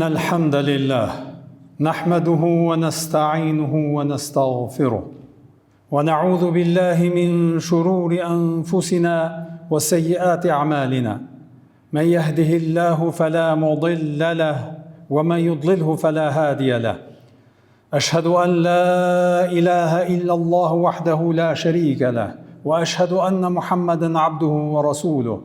إن الحمد لله نحمده ونستعينه ونستغفره ونعوذ بالله من شرور أنفسنا وسيئات أعمالنا من يهده الله فلا مضل له ومن يضلله فلا هادي له أشهد أن لا إله إلا الله وحده لا شريك له وأشهد أن محمدا عبده ورسوله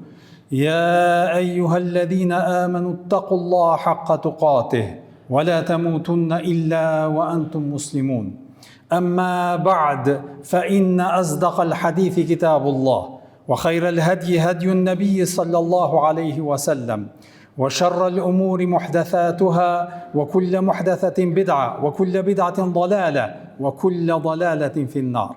يا أيها الذين آمنوا اتقوا الله حق تقاته ولا تموتن إلا وأنتم مسلمون أما بعد فإن أصدق الحديث كتاب الله وخير الهدي هدي النبي صلى الله عليه وسلم وشر الأمور محدثاتها وكل محدثة بدعة وكل بدعة ضلالة وكل ضلالة في النار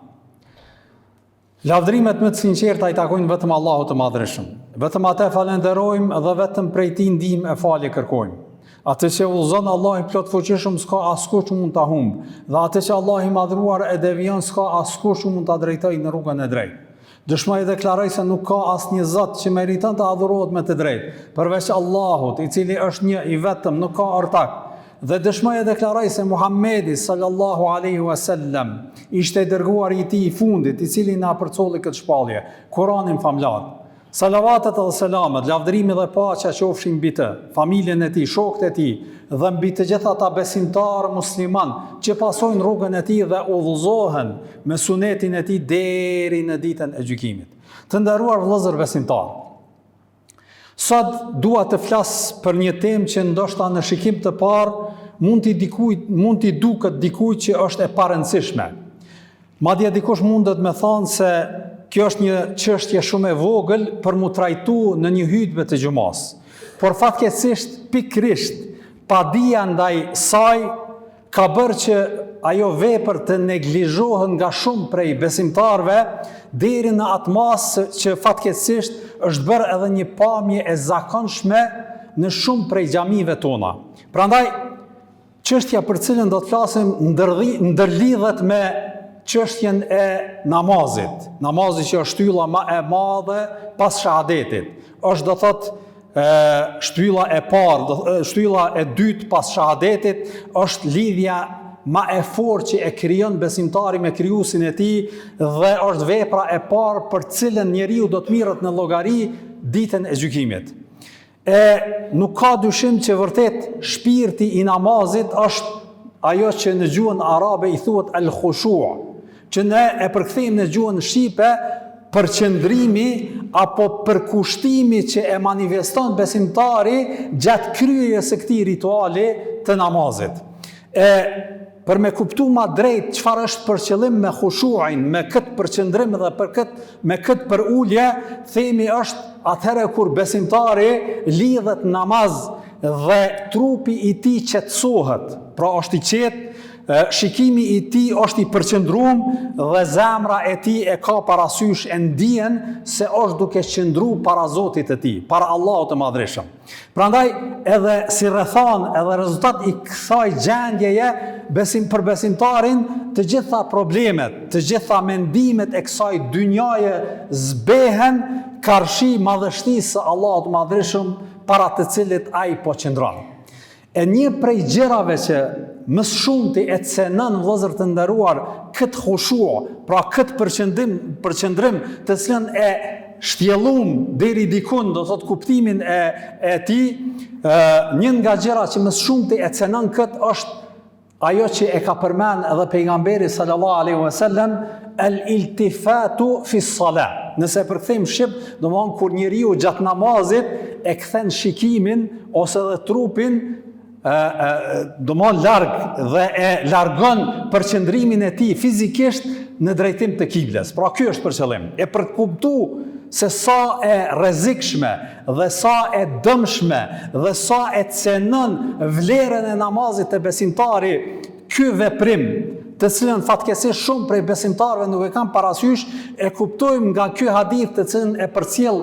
Lavdërimet më të sinqerta i takojnë vetëm Allahut të Madhërishëm. Vetëm atë e falënderojmë dhe vetëm prej tij ndihmë e falje kërkojmë. Atë që udhëzon Allahu i plotfuqishëm s'ka askush që mund ta humbë, dhe atë që Allahu i madhëruar e devijon s'ka askush që mund ta drejtojë në rrugën e drejtë. Dëshmoj e deklaroj se nuk ka asnjë Zot që meriton të adhurohet me të drejtë, përveç Allahut, i cili është një, i vetëm, nuk ka ortak. Dhe dëshmoj e deklaroj se Muhammedi sallallahu alaihi wasallam ishte i dërguari i tij i fundit, i cili na përcolli këtë shpallje, Kuranin famëlartë. Salavatet dhe selamet, lavdërimi dhe paqja qofshin mbi të, familjen e tij, shokët e tij dhe mbi të gjithë ata besimtarë muslimanë që pasojnë rrugën e tij dhe udhëzohen me sunetin e tij deri në ditën e gjykimit. Të nderuar vëllezër besimtarë, sot dua të flas për një temë që ndoshta në shikim të parë mund t'i dikujt mund t'i duket dikujt që është e parëndësishme. Madje dikush mundet me thanë se kjo është një çështje shumë e vogël për m'u trajtu në një hytbe të xhumasë. Por fatkeqësisht pikërisht padija ndaj saj ka bërë që ajo vepër të neglizhohet nga shumë prej besimtarëve deri në atë masë që fatkeqësisht është bërë edhe një pamje e zakonshme në shumë prej xhamive tona. Prandaj Çështja për cilën do të flasim ndërlidhet me çështjen e namazit. Namazi që është shtylla ma e madhe pas shahadetit. Është do thotë shtylla e parë, shtylla e dytë pas shahadetit është lidhja ma e fortë që e krijon besimtari me krijuesin e tij dhe është vepra e parë për cilën njeriu do të mirret në llogari ditën e gjykimit. E nuk ka dyshim që vërtet shpirti i namazit është ajo që në gjuhën arabe i thuhet el-khushu, që ne e përkthejmë në gjuhën shqipe përqendrimi apo përkushtimi që e manifeston besimtari gjatë kryerjes së këtij rituali të namazit. E për me kuptu ma drejt çfarë është për qëllim me khushuin, me këtë përqendrim dhe për këtë, me këtë përulje, themi është atëherë kur besimtari lidhet namaz dhe trupi i tij qetësohet, pra është i qetë, shikimi i tij është i përqendrum dhe zemra e tij e ka parasysh e ndien se është duke qëndru para Zotit të tij, para Allahut të Madhërishëm. Prandaj edhe si rrethanë edhe rezultat i kësaj gjendjeje besim për besimtarin të gjitha problemet, të gjitha mendimet e kësaj dynjaje zbehen karshi madhështisë së Allahut të Madhërishëm para të cilit ai po qëndron. E një prej gjërave që më së shumti e cenon vëllezër të nderuar këtë hushu, pra këtë përqendrim, përqendrim të cilën e shtjellum deri dikun, do thotë kuptimin e e tij, një nga gjërat që më së shumti e cenon këtë është Ajo që e ka përmend edhe pejgamberi sallallahu alaihi wasallam el iltifatu fi salah. Nëse e përkthejmë shqip, domthon kur njeriu gjatë namazit e kthen shikimin ose edhe trupin e, e domthon larg dhe e largon përqendrimin e tij fizikisht në drejtim të kibles. Pra ky është për qëllim. E për të kuptu se sa e rrezikshme dhe sa e dëmshme dhe sa e cenon vlerën e namazit te besimtari ky veprim, të cilën fatkeqësisht shumë prej besimtarëve nuk e kanë parasysh, e kuptojmë nga ky hadith të cilën e përcjell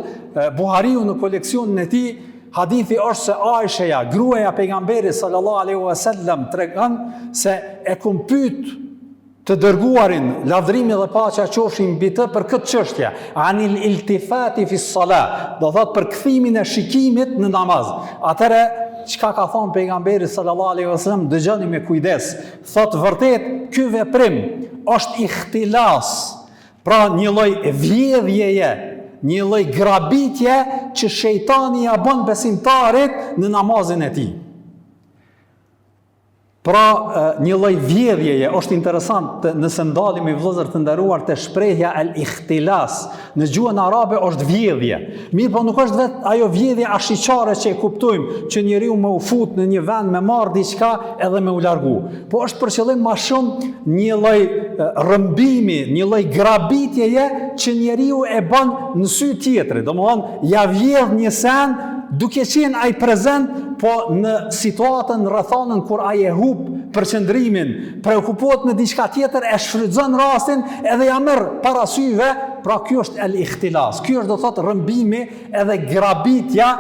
Buhariu në koleksionin e tij, hadithi është se Aisheja, gruaja e pejgamberit sallallahu alaihi wasallam tregon se e kum pyet Të dërguarin, lavdërimi dhe paqja qofshin mbi të për këtë çështje, anil iltifati fi salah, do thotë për kthimin e shikimit në namaz. Atëherë. çka ka thonë pejgamberi sallallahu alaihi wasallam, dëgjoni me kujdes. Thotë vërtet ky veprim është ihtilas, pra një lloj vjedhjeje, një lloj grabitje që shejtani ia bën besimtarit në namazin e tij. Pra, një lloj vjedhjeje, është interesant nëse ndalemi vëllezër të nderuar te shprehja el ihtilas, në gjuhën arabe është vjedhje. Mirëpo nuk është vetë ajo vjedhje ashiqare që e kuptojmë, që njeriu me u fut në një vend me marr diçka edhe me u largu. Po është për qëllim ma shumë një lloj rrëmbimi, një lloj grabitjeje që njeriu e bën në sy tjetrit. Domethënë, ja vjedh një sen Duke qenë ai prezent, po në situatën, rrethanën kur ai e hup përqendrimin, preokupohet me diçka tjetër, e shfrytëzon rastin edhe ja merr para syve, pra ky është el ihtilas. Ky është do thotë rrëmbimi edhe grabitja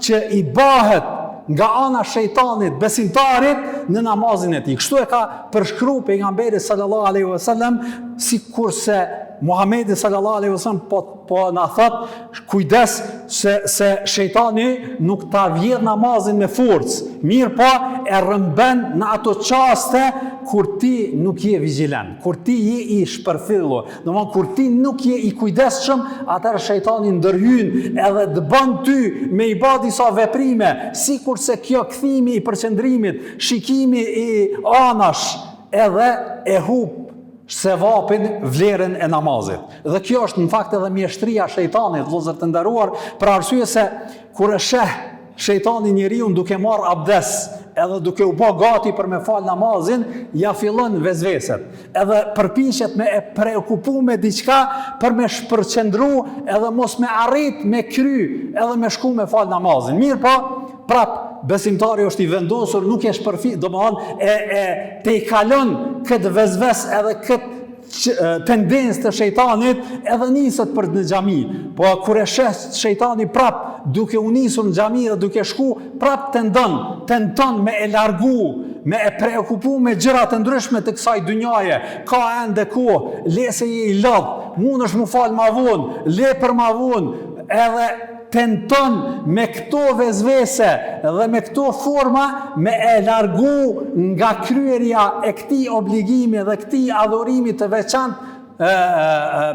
që i bahet nga ana shejtanit besimtarit në namazin e tij. Kështu e ka përshkru pejgamberi sallallahu alaihi wasallam sikurse Muhamedi sallallahu alaihi wasallam po po na thot Kujdes se se shejtani nuk ta vjedh namazin me forcë, mirëpo e rrëmben në ato çaste kur ti nuk je vigjilent, kur ti je i shpërfillur, domthon kur ti nuk je i kujdesshëm, atëherë shejtani ndërhyn edhe të bën ty me i ba disa veprime, sikurse kjo kthimi i përqendrimit, shikimi i anash, edhe e hup sevapin, vlerën e namazit. Dhe kjo është në fakt edhe mjeshtria e shejtanit, vëllezër të nderuar, për arsye se kur e sheh shejtani njeriun duke marr abdes, edhe duke u bë gati për me fal namazin, ja fillon vesveset. Edhe përpiqet me e preokupu me diçka për me shpërqendru edhe mos me arrit me kry edhe me shku me fal namazin. Mirëpo, Prap, besimtari është i vendosur, nuk e shpërfi, domethanë, e, e tejkalon këtë vesves edhe këtë tendencë të shejtanit edhe niset për në xhami. Po kur e sheh shejtani prap duke u nisur në xhami dhe duke shku, prap tendon, tenton me e largu, me e preokupu me gjëra të ndryshme të kësaj dynjaje. Ka ende kohë, le se je i lodh, mundesh m'u fal ma vonë, le për ma vonë, edhe tenton me këto vesvese dhe me këto forma me e largu nga kryerja e këtij obligimi dhe këtij adhurimi të veçantë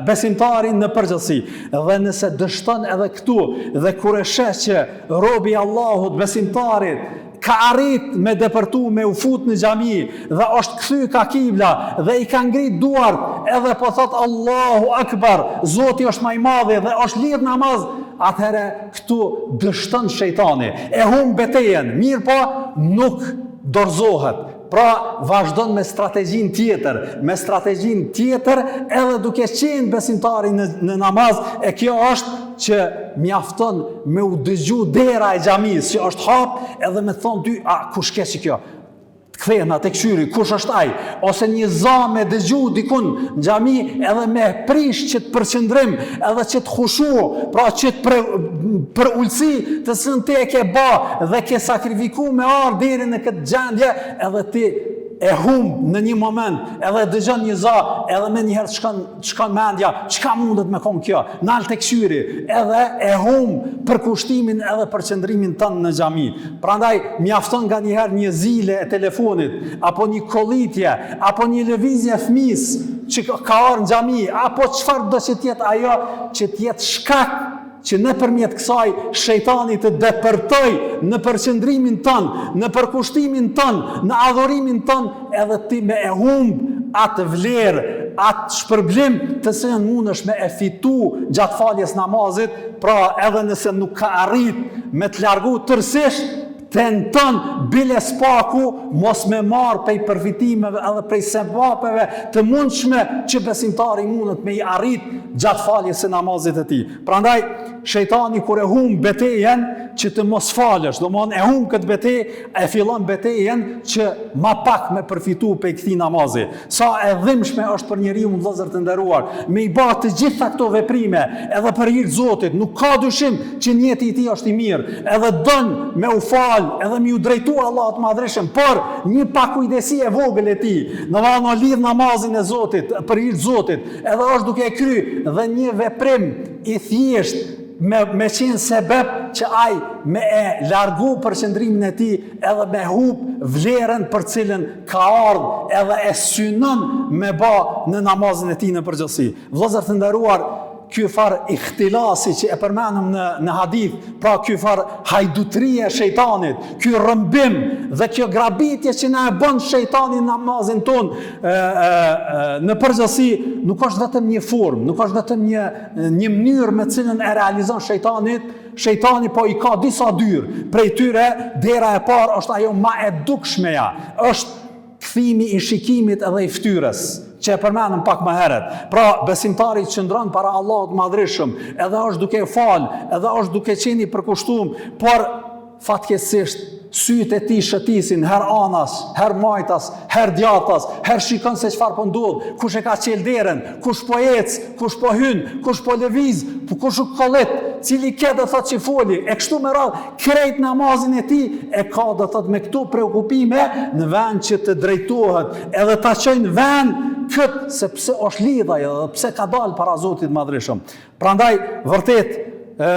besimtarin në përgjithësi. Dhe nëse dështon edhe këtu dhe kur e sheh që robi i Allahut besimtarit ka arrit me depërtu me u fut në xhami dhe është kthy ka kibla dhe i ka ngrit duart edhe po thot Allahu Akbar, Zoti është ma i madhi dhe është lidh namaz, atëherë këtu dështon shejtani, e humb betejën, mirëpo nuk dorëzohet. Pra vazhdon me strategjinë tjetër, me strategjinë tjetër edhe duke qenë besimtari në, në namaz, e kjo është që mjafton me u dëgju dera e xhamisë që është hap edhe me thonë ty, a kush ke qikjo? Të kthehna të kqyri, kush është ai? Ose një za me dëgju dikun në xhami edhe me prish qët përqendrim, edhe qët hushu, pra qët për, përulësi të cilën ti e ke ba dhe ke sakrifiku me ardhë deri në këtë gjendje, edhe ti e humb në një moment, edhe dëgjon një za, edhe menjëherë të shkon Shkon mendja, çka mundet me konë kjo? Nal të kqyri, edhe e humb përkushtimin edhe përqendrimin tënd në xhami. Prandaj, mjafton nganjëherë një zile e telefonit, apo një kollitje, apo një lëvizje e fëmisë që ka ardhur në xhami, apo çfarëdo që të jetë ajo që të jetë shkak që nëpërmjet kësaj shejtani të depërtojë në përqendrimin tënd, në përkushtimin tënd, në adhurimin tënd, edhe ti me e humb atë vlerë, atë shpërblim të cilën mundesh me e fitu gjatë faljes namazit, pra edhe nëse nuk ka arrit me të largu tërësisht, tenton bile s'paku mos me marrë prej përfitimeve edhe prej sevapeve të mundshme që besimtari mundet me i arrit gjatë faljes së namazit të tij. Prandaj, shejtani kur e humb betejën që të mos falësh, domethënë e humb këtë betejë, e fillon betejën që ma pak me përfitu prej këtij namazi. Sa e dhimbshme është për njeriun vëllezër të nderuar, me i ba të gjitha këto veprime, edhe për hir të Zotit, nuk ka dyshim që nijeti i tij është i mirë, edhe don me u fal, edhe me iu drejtu Allahut të Madhërishëm, por një pakujdesi e vogël e tij, domethënë lidh namazin e Zotit, për hir të Zotit, edhe është duke e kry dhe një veprim i thjeshtë. me, me qenë sebep që ai me e largu përqendrimin e tij edhe me hup vlerën për cilën ka ardhë edhe e synon me ba në namazin e tij në përgjithësi. Vëllezër të nderuar, ky farë ihtilasi që e përmenëm në, në hadith, pra ky farë hajdutërie e shejtanit, ky rrëmbim dhe kjo grabitje që na e bën shejtani në namazin tonë e, e, e, në përgjithësi, nuk është vetëm një formë, nuk është vetëm një, një mënyrë me cilën e realizon shejtanit, shejtani po i ka disa dyrë, prej tyre dera e parë është ajo ma e dukshmeja, është Kthimi i shikimit edhe i fytyrës, që e përmendëm pak më herët. Pra, besimtari qëndron para Allahut të Madhërishëm, edhe është duke e fal, edhe është duke qenë i përkushtum, por fatkeqësisht sytë e tij shëtisin herë anas, herë majtas, herë djathtas, herë shikon se çfarë po ndodh, kush e ka çel derën, kush po ec, kush po hyn, kush po lëviz, po kush u kollit, cili ke do thotë që foli, e kështu me radhë, Krejt namazin e tij e ka do thot me këto preokupime në vend që të drejtohet edhe ta çojë në vend këtë se pse është lidh ai edhe pse ka dalë para Zotit të Madhërishëm. Prandaj vërtet ë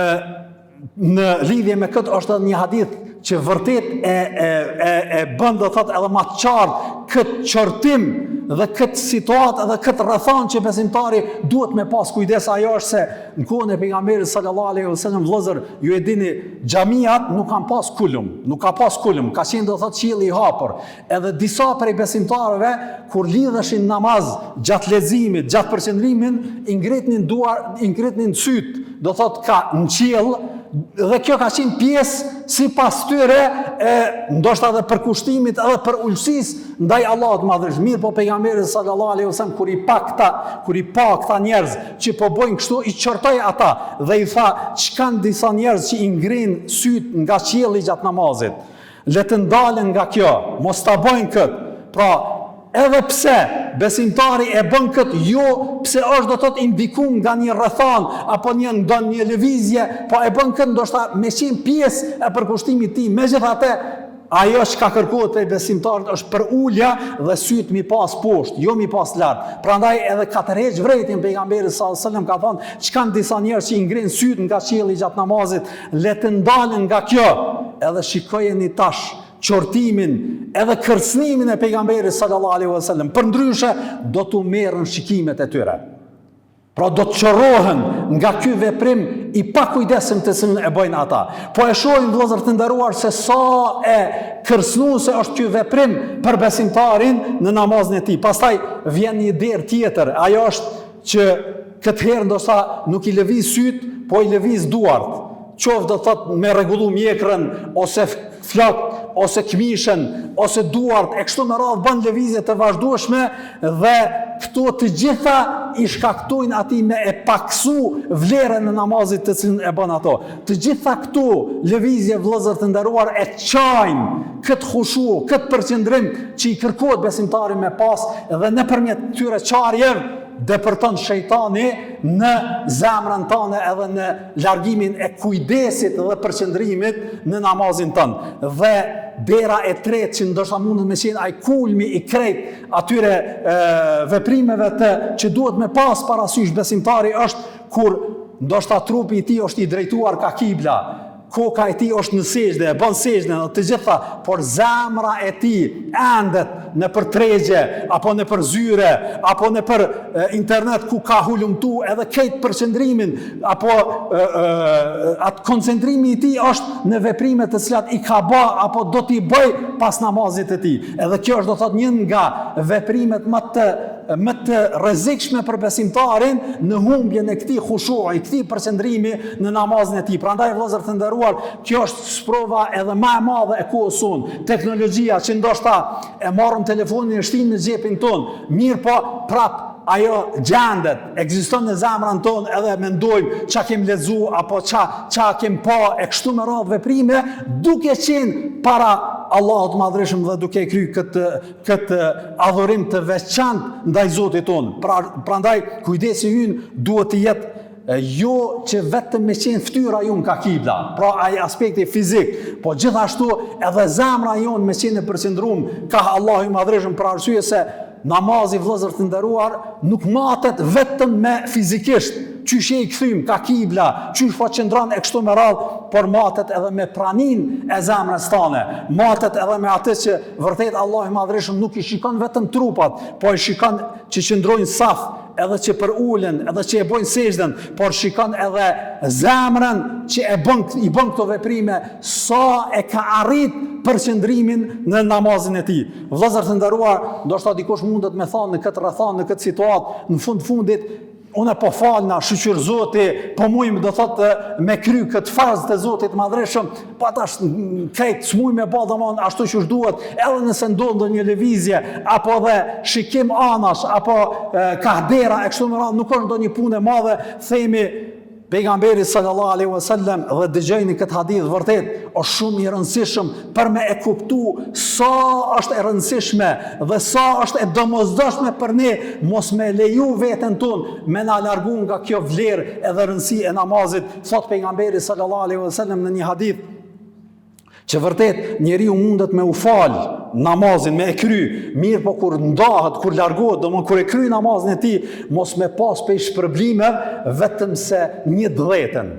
në lidhje me këtë është edhe një hadith që vërtet e e e e bën do thot edhe ma të qartë këtë qortim dhe këtë situatë edhe këtë rrethanë që besimtari duhet me pas kujdes ajo është se Në kohën e pejgamberit sallallahu alaihi wasallam vëllazër, ju e dini, xhamiat nuk kanë pas kulm, nuk ka pas kulm, ka qenë do thotë qielli i hapur. Edhe disa prej besimtarëve kur lidheshin namaz gjatë leximit, gjatë përqendrimit, i ngritnin duar, i ngritnin sytë, do thotë ka në qiell dhe kjo ka qenë pjesë sipas tyre e ndoshta edhe përkushtimit edhe përulësisë ndaj Allahut të Madhërishëm. Mirëpo pejgamberi sallallahu alaihi wasallam kur i pa këta, kur i pa këta njerëz që po bëjnë kështu, i qortoi ata dhe i tha, ç'kanë disa njerëz që i ngrenë sytë nga qielli gjatë namazit. Le të ndalen nga kjo, mos ta bëjnë këtë. Pra, edhe pse besimtari e bën këtë, jo pse është do të thotë i ndikum nga një rrethanë apo një ndonjë lëvizje, po e bën këtë ndoshta me qenë pjesë e përkushtimit të tij. Megjithatë, Ajo çka kërkohet prej besimtarit është përulja dhe sytë mi pas poshtë, jo mi pas lart. Prandaj edhe ka tërheq vërejtjen pejgamberi sallallahu alajhi wasallam ka thënë, ç'kanë disa njerëz që i ngrenë sytë nga qielli gjatë namazit, le të ndalen nga kjo. Edhe shikojeni tash qortimin edhe kërcënimin e pejgamberit sallallahu alaihi wasallam. Përndryshe do t'u merren shikimet e tyre. Pra do të qorrohen nga ky veprim i pakujdesshëm të cilin e bëjnë ata. Po e shohim vëllezër të nderuar se sa e kërcënuese është ky veprim për besimtarin në namazin e tij. Pastaj vjen një derë tjetër, ajo është që këtë herë ndoshta nuk i lëviz sytë, po i lëviz duart. Qoftë do të thotë me rregullu mjekrën ose flokët ose këmishën ose duart e kështu me radhë bën lëvizje të vazhdueshme dhe këto të gjitha i shkaktojnë atij me e paksu vlerën e namazit të cilin e bën ato. Të gjitha këto lëvizje vëllezër të nderuar e çajnë këtë hushu, këtë përqendrim që i kërkohet besimtarit me pas dhe nëpërmjet këtyre çarjeve depërton shejtani në zemrën tane edhe në largimin e kujdesit dhe përqendrimit në namazin tënd. Dhe dera e tretë që ndoshta mundet me qenë ai kulmi i krejt atyre e, veprimeve të që duhet me pas parasysh besimtari është kur ndoshta trupi i tij është i drejtuar ka kibla, Koka e tij është në sexhde, e bën sexhden dhe të gjitha, por zemra e tij endet nëpër tregje, apo nëpër zyre, apo nëpër internet ku ka hulumtu edhe krejt përqendrimin, apo e, e, atë koncentrimi i tij është në veprime të cilat i ka ba, apo do t'i bëj pas namazit të tij. Edhe kjo është do thot një nga veprimet më të më të rrezikshme për besimtarin në humbjen e këtij hushui, këtij përqendrimi në namazin e tij. Prandaj vëllezër të nderuar, kjo është sprova edhe më e madhe e kohës sonë. Teknologjia që ndoshta e marrim telefonin e shtim në xhepin tonë, mirëpo prap ajo gjendet, ekziston në zemrën tonë edhe mendojmë ça kem lexu apo ça ça kem pa e kështu me radhë veprime duke qenë para Allahut të Madhërishëm dhe duke e kry këtë këtë adhurim të veçantë ndaj Zotit tonë. Pra, prandaj kujdesi ynë duhet të jetë jo që vetëm me qenë fytyra jonë ka kibla, pra ai aspekti fizik, po gjithashtu edhe zemra jonë me qenë e përqendrum kah Allahu i Madhërishëm për arsye se namazi vëllezër të nderuar nuk matet vetëm me fizikisht. qysh je i kthym ka kibla, qysh po qëndron e kështu me radhë, por matet edhe me praninë e zemrës tane, matet edhe me atë që vërtet Allahu i Madhërishëm nuk i shikon vetëm trupat, po i shikon që qëndrojnë saf, edhe që përulen, edhe që e bojnë sexhden, por shikon edhe zemrën që e bën i bën këto veprime, sa e ka arrit përqendrimin në namazin e tij. Vëllezër të nderuar, ndoshta dikush mundet me thanë në këtë rrethanë, në këtë situatë, në fund fundit, unë po falna, shyqyr Zoti, po mujmë do thotë me kry këtë farz të Zotit të Madhërishëm, po tash krejt s'muj me ba domon ashtu qysh duhet, edhe nëse ndodh ndonjë lëvizje, apo dhe shikim anash, apo kah dera e kështu me radhë, nuk është ndonjë punë e madhe, themi Pejgamberi sallallahu alaihi wasallam dhe dëgjojeni këtë hadith vërtet është shumë i rëndësishëm për me e kuptu sa është e rëndësishme dhe sa është e domosdoshme për ne mos me leju veten tonë me na largu nga kjo vlerë edhe rëndësi e namazit, thotë pejgamberi sallallahu alaihi wasallam në një hadith Që vërtet njeriu mundet me u fal namazin me e kry, mirëpo kur ndahet, kur largohet, domthon kur e kry namazin e tij, mos me pas pej shpërblimeve vetëm se një dhetën.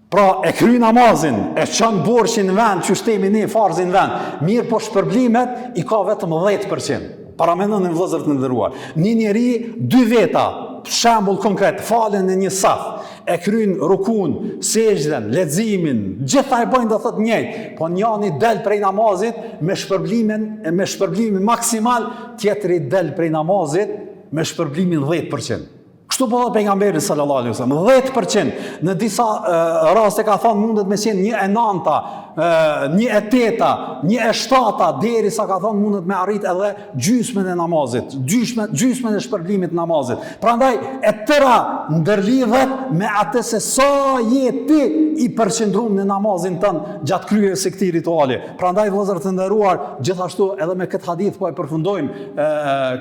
Pra e kry namazin, e çon borxhin në vend, qysh themi ne farzin në vend, mirëpo shpërblimet i ka vetëm 10%. Paramendoni vëllezër të nderuar. Një njeri, dy veta, shembull konkret, falen në një saf, e kryn rukun, sexhden, leximin, gjitha e bëjnë do thot njëjtë, po njani del prej namazit me shpërblimin, me shpërblimin maksimal, tjetri del prej namazit me shpërblimin 10%. Kështu po thotë pejgamberi sallallahu alaihi wasallam, 10% në disa e, raste ka thonë mundet me qenë një e nanta, e, një e teta, një e shtata, derisa ka thonë mundet me arrit edhe gjysmën e namazit, gjysmën, gjysmën e shpërblimit të namazit. Prandaj e tëra ndërlidhet me atë se sa je ti i përqendruar në namazin tënd gjatë kryerjes së këtij rituali. Prandaj vëllezër të nderuar, gjithashtu edhe me këtë hadith po e përfundojmë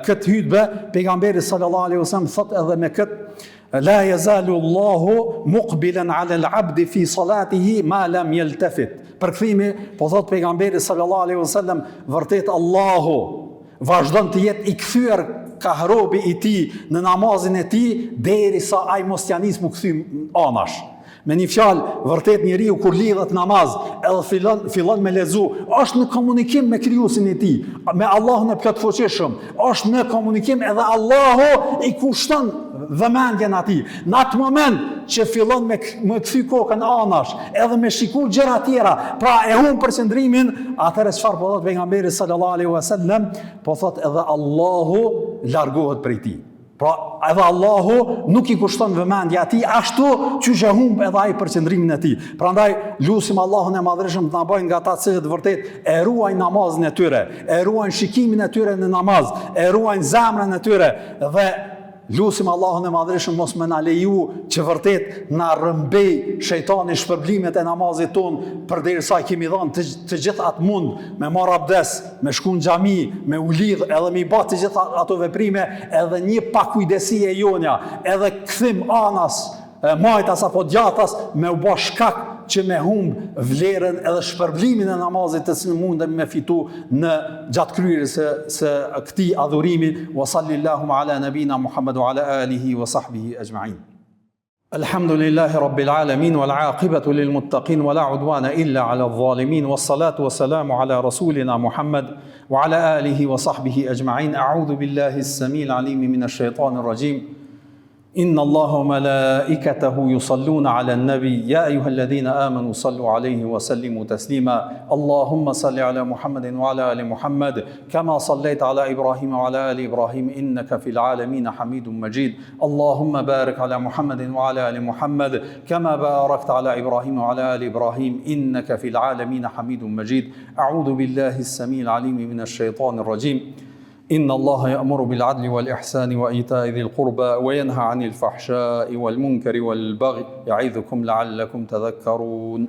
këtë hutbe, pejgamberi sallallahu alaihi wasallam thotë edhe me këtë La yazalu Allahu muqbilan ala al-abdi fi salatihi ma lam yaltafit. Përkthimi, po thot pejgamberi sallallahu alaihi wasallam, vërtet Allahu vazhdon të jetë i kthyer kah robi i tij në namazin e tij derisa ai mos t'ia nis m'u kthy anash. Me një fjalë, vërtet njeriu kur lidhet namaz, edhe fillon fillon me lexu, është në komunikim me krijuesin e tij, me Allahun e plotfuqishëm, është në komunikim edhe Allahu i kushton vëmendjen atij. Në atë moment që fillon me me kthy kokën anash, edhe me shiku gjëra tjera, pra e humb përqendrimin, atëherë çfarë po thotë pejgamberi sallallahu alaihi wasallam, po thotë edhe Allahu largohet prej tij. Pra, edhe Allahu nuk i kushton vëmendje atij ashtu qysh e humb edhe ai përqendrimin e tij. Prandaj lusim Allahun e Madhërishëm të na bëjë nga ata të cilët vërtet e ruajnë namazin e tyre, e ruajnë shikimin e tyre në namaz, e ruajnë zemrën e tyre dhe lusim Allahun e Madhërishëm mos me na leju që vërtet na rrëmbej shejtani shpërblimet e namazit tonë përderisa i kemi dhënë të, të gjithë atë mund me marr abdes, me shku në xhami, me u lidh edhe me i ba të gjitha ato veprime, edhe një pakujdesi e jonja, edhe kthim anas, majtas apo djathtas, me u ba shkak që me humb vlerën edhe shpërblimin e namazit të cilin mundem me fitu në gjatë kryerjes së, së këtij adhurimi, wa sallillahumma ala nabina Muhammad wa ala alihi wa sahbihi ajma'in. الحمد لله رب العالمين والعاقبة للمتقين ولا عدوان إلا على الظالمين والصلاة والسلام على رسولنا محمد وعلى آله وصحبه أجمعين أعوذ بالله السميع العليم من الشيطان الرجيم إن الله وملائكته يصلون على النبي يا أيها الذين آمنوا صلوا عليه وسلموا تسليما اللهم صل على محمد وعلى آل محمد كما صليت على إبراهيم وعلى آل إبراهيم إنك في العالمين حميد مجيد اللهم بارك على محمد وعلى آل محمد كما باركت على إبراهيم وعلى آل إبراهيم إنك في العالمين حميد مجيد أعوذ بالله السميع العليم من الشيطان الرجيم إن الله يأمر بالعدل والإحسان وإيتاء ذي القربى وينهى عن الفحشاء والمنكر والبغي يعظكم لعلكم تذكرون.